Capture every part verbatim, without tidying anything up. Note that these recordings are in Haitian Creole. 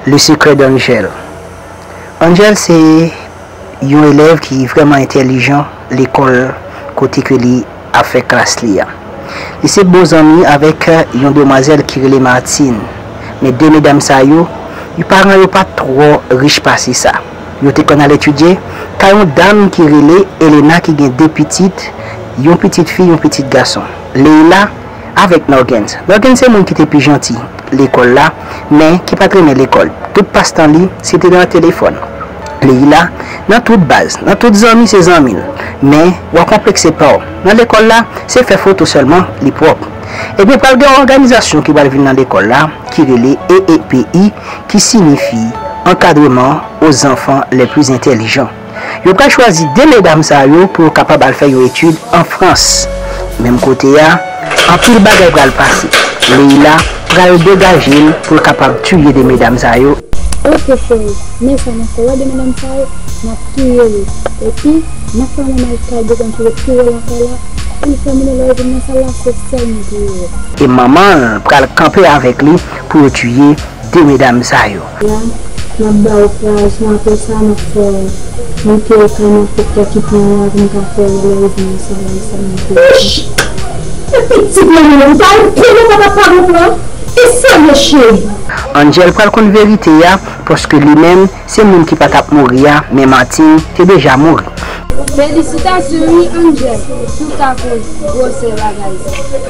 Le Secret d'Angel. Angel se yon elèv ki vrèman entèlijan lekòl kote ke li ap fè klas li a. Li se bon zanmi avèk yon demwazèl ki rele Martine. Men de medam sa yo, yo paran yo pa t twò rich pase sa. Yo te konn al etidye kay yon dam ki rele Elena ki gen de pitit, yon pitit fi, yon pitit gason. Leila avèk Norgens. Norgens se moun ki te pi janti lekòl la, men ki pa t renmen lekòl. Tout pastan li, se te nan telefòn. Leila, nan tout baz, nan tout zanmi se zanmi l. Men, w a konplekse pa w. Nan lekòl la, se fè foto sèlman li pwòp. Ebyen, pral gen yon òganizasyon ki pral vin nan lekòl la, ki rele E E P I, ki siyifi Encadrement aux enfants les plus intelligents. Yo pral chwazi de medam sa yo pou yo kapab al fè yon etid an Frans. Menm kote a, anpil bagay pral pase. Leila pral degaje l pou l kapab tiye de medam sa yo. Ok, cheri, men sa n ap fè, w wè de medam sa yo, n ap tiye yo. Epi, n ap fè manman l kado kòm si yo pi wo lakay la, pou l fè moun lè yo vin nan sal la, se sèl moun ki yo. E manman l pral kanpe avèk li pou yo tiye de medam sa yo. La, n ap ba yo kouraj, nan apre sa, n ap fè w monte yo kay nan fèt tè ki pran la pou n ka fè yo lè yo vin nan sal la, e sa nou fè. Wouch! E pitit mwen menm, ou pa yon pye, non, papa, pa gon plan. E sa ye, cheri? Angel pral konn verite a, paske li menm, se moun ki pa t ap mouri a, men Martine te deja mouri. Felisitasyon wi, Angel, sou ka koz gwosè bagay sa.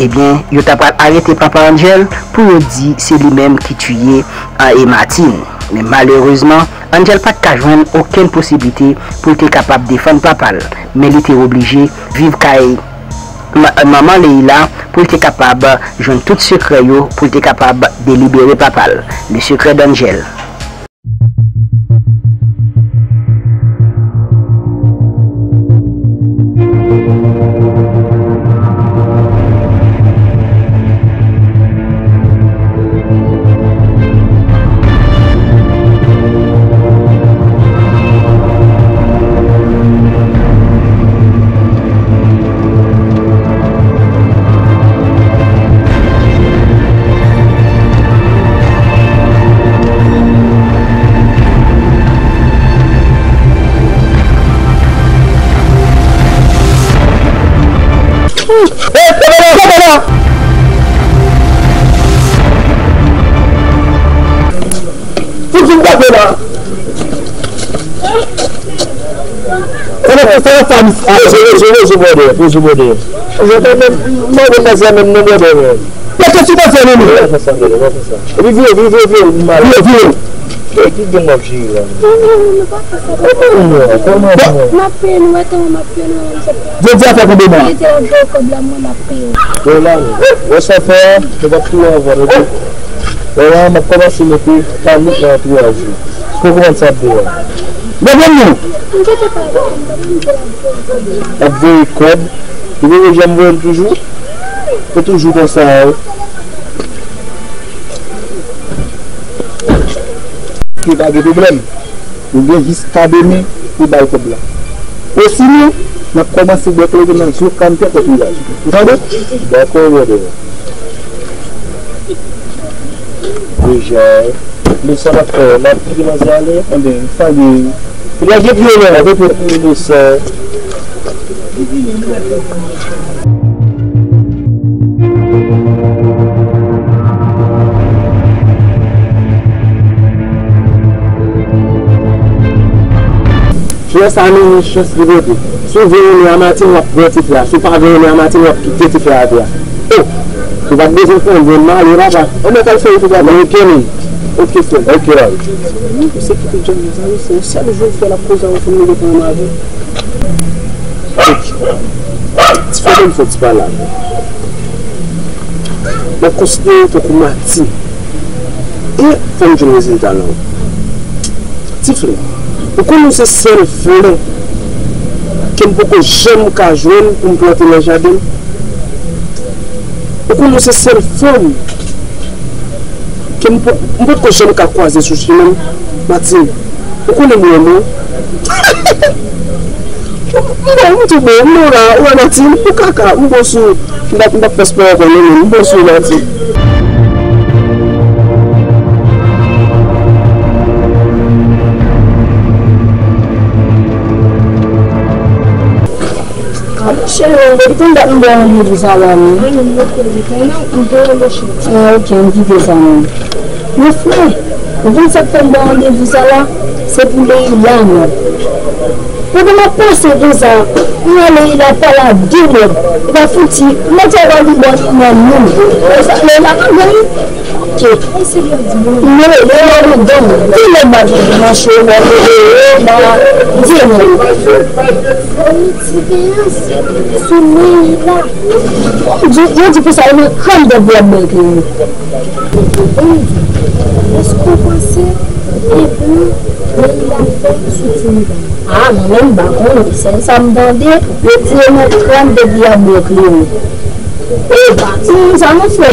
Ebyen, yo ta pral arete papa Angel pou yo di se li menm ki tiye, a, e Martine. Men malerezman, Angel pa t ka jwenn okenn posiblite pou l te kapab defann papa l, men li te oblije viv kay ma-, manman Leila pou l te kapab jwenn tout sekrè yo, pou l te kapab delibere papa l. Le secret d'Angel. Fout vin gade la. Sa va fè, sa va fè, misye. Poze, poze, poze, bòdè, poze, bòdè. Mwen, mwen, mwen, mwen, mwen, mwen. Mete sou mwen, mwen. Mwen fè sa, mwen fè sa. Epi vire, vire, vire, vire, mal. Vire, vire. Ki, ki gen m ap jere la? Non, non, non, non, pa fè sa. Kòman, kòman, kòman? M ap peye nou, wè, kòman m ap peye nou, m ap peye nou. Jodi a fè konbyen mwa? Jodi a, m ap peye kòb la, mwen, m ap peye. Bon, la, wè sa fè a, nou p ap tou anvan, nou di. Bon, la, m ap kòmanse mete kalòt nan antouraz ou. Pou kòmanse ap deyò. Gade m non. M te te pale, m te te pale, m te la voye kòb la. Ap voye kòb. Ou pa janm voye l toujou? Se toujou konsa, wi. Ke pa gen pwoblèm. Ou gen jiska demen pou bay kòb la. Osinon, n ap kòmanse deklare nan zokantè kòb li a. Ou tande? Dakò, brother. Deja, men sa n ap fè, n ap kite manzè ale? Anben, sa gen. Deja gen pye la, gen pye. Inosan. Flè sa menm yon chans li pote. Si w vle renmen a Martine, w ap pran ti flè a. Si w pa vle renmen a Martine, w ap kite ti flè a atè a. Oh! Ou pa t bezwen fè anyen, male papa. Anben, kal fè yon ti bagay. Ok, men. Ok, frè. Ok, la. Misye kite John nan sa, wi, se yon sèl jou frè l ap koze avè w pou nou defann avè w. Ti frè, ban m fè ti pale avè w. M ap konsidere w tankou Martine. E fò m jwenn rezilta nan ou. Ti frè, ou konnen w se sèl flè ke m poko janm ka jwenn pou m plante nan jaden m? Ou konnen w se sèl fanm ke m po-, m potko janm ka kwaze sou chimen m? Martine, ou konnen m renmen w. M bon, m tou bon, m bon la, ou wè Martine, ou kaka, m bon sou, m p ap, m p ap fè spò ankò non, men m bon sou Martine. Cheri, depi konbyen dat m ba w randevou sa la menm? Ah, ok, m kite sa menm. Men frè, ou konn sa k fè m ba w randevou sa la? Se pou Leila menm. Pandan m ap panse konsa, m wè Leila pale a de lòt. Li pa fouti, m mete al ba li bon nan nou. Konsa, Leila pa gen. Ok. Mwen rele w nan don. Di lè m ap vin nan cho w ap rele yo nan di nou. Yon ti deyans sou men la. Yo di konsa, yo nan kran dèt li ap bèk li. Èske w panse Ebou Leila fè sou timoun? Ah, mwen menm m pa konnen. Sèl sa m tande, yo tire nan kran dèt li ap bèk li. Eba, timoun sa nou fè.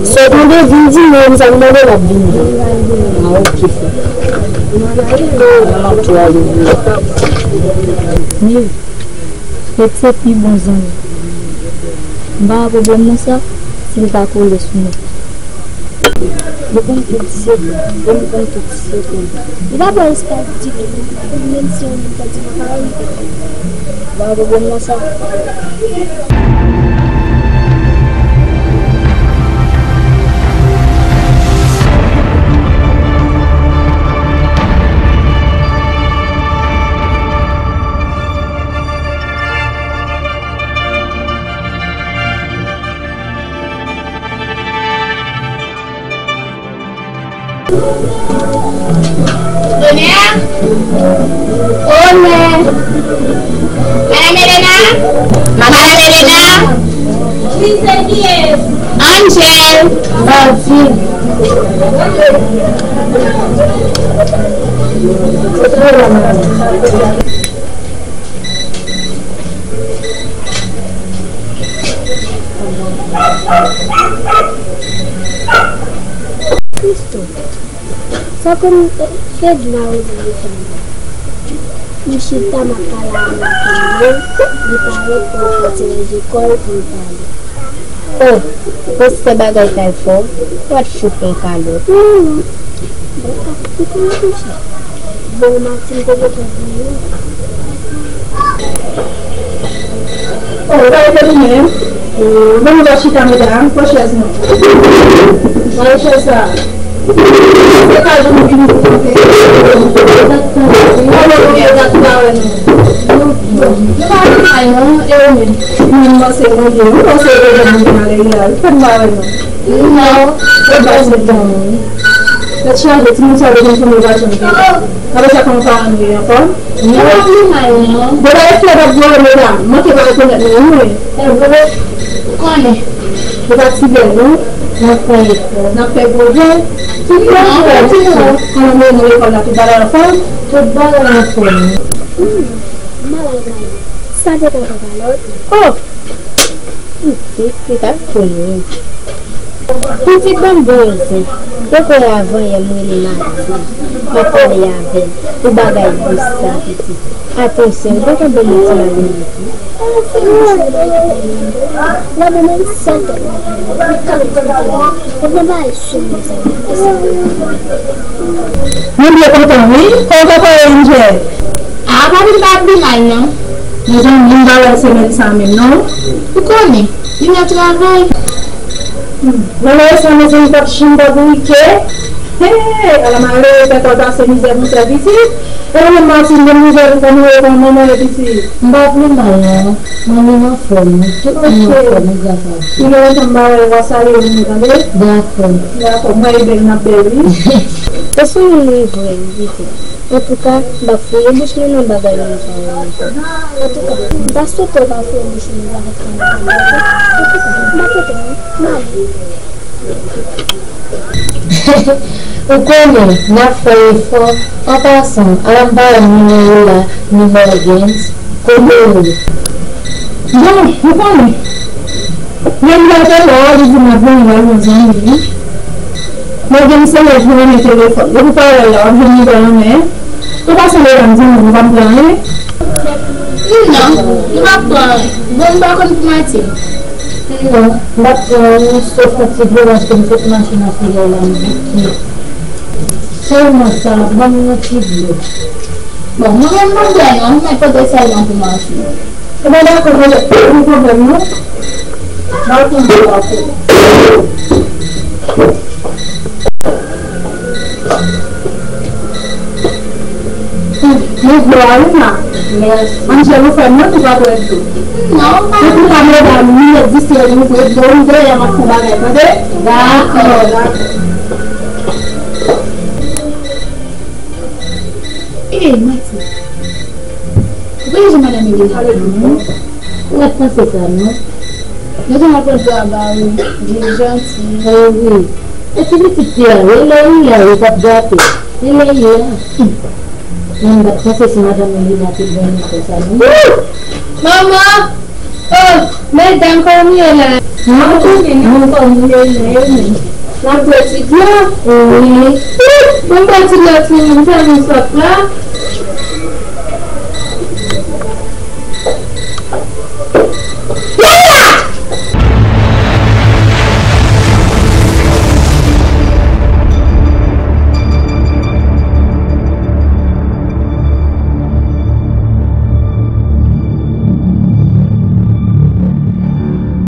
Sòtan de vin di mwen sa m mande l ap vin di. Ah, ok, frè. Mwen ap tou ale. Mil, Pete se pi bon zanmi. M pa wè pwoblèm nan sa, si l pa kole sou mwen. Li konn tout sekrè, e m konn tout sekrè. Li pa pran respè ditou, menm si yon moun ta di mwen pa renmen. Ba pwoblèm nan sa. Onè! Onè! Madame Elena! Madame Elena! Wi, se kiyès? Angel! Anfin! Christo, sa konn fè di m a rele telefòn nan. M chita m ap pale a maten an, li parèt pou l fè ti ranje kò l pou l pale. Oh, respè bagay kay fò, w ap chofe yon kalòt. Non, non. Bon, ou konnen konsa. Bon, Martin te gentan di nou. Oh, ou pa rete li menm? Oh, bon, nou va chita, medam. Pran chèz nou. Pran chèz sa. Se pa jan nou vini pou kanpe. Ou pa wè nou. Nou pa wè nou, e ou menm? Mwen, mwen se mwen, mwen se mwen, mwen ale la. Ou pa wè nou. Non, e pa se bon. Tèt chaje, timoun sa yo bezwen fanmi pa janm gen. Apre sa, kòman paran nou ye ankò? Non, li mal, non. Bon, ba, e flè p ap voye medam. Manke pa rekonèt nou, wi. E vre, konnen. Yo pa ti bèl, non? N ap fè efò. N ap fè pwogrè. Ki pwogrè? Kòman nou ye nan lekòl la, tout bagay anfòm? Tout bagay anfòm. Hmm, malad, malad. Sa te kontan kalòt. Oh! Pitit, li t ap konnen. Pitit, ban m bon egzanp. Ou kwè avan yè m rele Martin, m ap pale avè l pou bagay bous sa, pitit. Atansyon, ou gentan ban m yon ti malere tou. Mwen byen kontan, wi. Kòman w ye, Angel? A, pa vin pa pi mal, non. Mezanmi, m pa wè l semèn sa menm, non. Ou konnen, li nan travay. Hmm. Malere sa, mezanmi, p ap janm pa bourike. Hey, ala malere, fè kò l pase mizè pou sèl pitit. E ou menm, Martin, ban m nouvèl ou, kòman w ye, kòman manman e pitit? M pa pi mal, non. Manmi m anfòm, wi. Tout moun anfòm, wi, gras a Dye. Si gen lè m ba w, w a salye m, wi, tande? Dakò. Dakò, mwen e bèl, n ap bèl, wi. Ou se yon moun vre, wi, pitit. Antouka, m p ap fouye bouch mwen nan bagay moun sa yo ankò. Antouka, m ta swete w pa fouye bouch ou nan bagay sa yo ankò. Antouka, m pa swete w, non. M ale. Ou konnen, n ap fè efò. An pasan, ala m pa wè nimewo w la, ni Morgens, kote w ye? Bon, ou konnen. Lè m pral fè la, li di m ap vini, l al wè zanmi li. Morgens se lè l renmen telefòn. Depi w pa wè l la, w ap jwenn li nan men. Ou pa sonje jan m di nou, nou pa pran anyen? Non, nou pa pran anyen. Bon, nou pa konn pou Martin. Non, m pa pran anyen, sof yon ti dlo, paske m sot mache nan soulèy la, m bouke. Sèlman sa, ban m yon ti dlo. Bon, mwen menm m pa bwè non, m mèt pote sèlman pou Martin. Ebyen, dakò, mwen pa gen pwoblèm, non. Mwen konn sa w ap fè. Men dlo a wi, ma. Mèsi. Anjèl, ou fè mwen tou pa bwè dlo. Non, pa. Ou tou pa medam, ou mèt distre nou bwè dlo, ou dèyè m ap fè bagay, tande? Dakò, dakò. Ey, Mati. Ou pa jan madanm Elena pran non. Ou mèt panse sa non. Mwen te aprann travay, li janti. Ey wi. E ti pitit fi a, e lè li la, li p ap gate. E lè li la. Mwen m pa t panse si madanm Elena te bon nan fè sa non. Manman! Oh, medam, kòman nou ye la? Mwen konnen non, kòman nou ye la, e menm? N ap bwè ti dlo? Wi. Bon, bwè ti dlo, timoun, tèlman sòt la.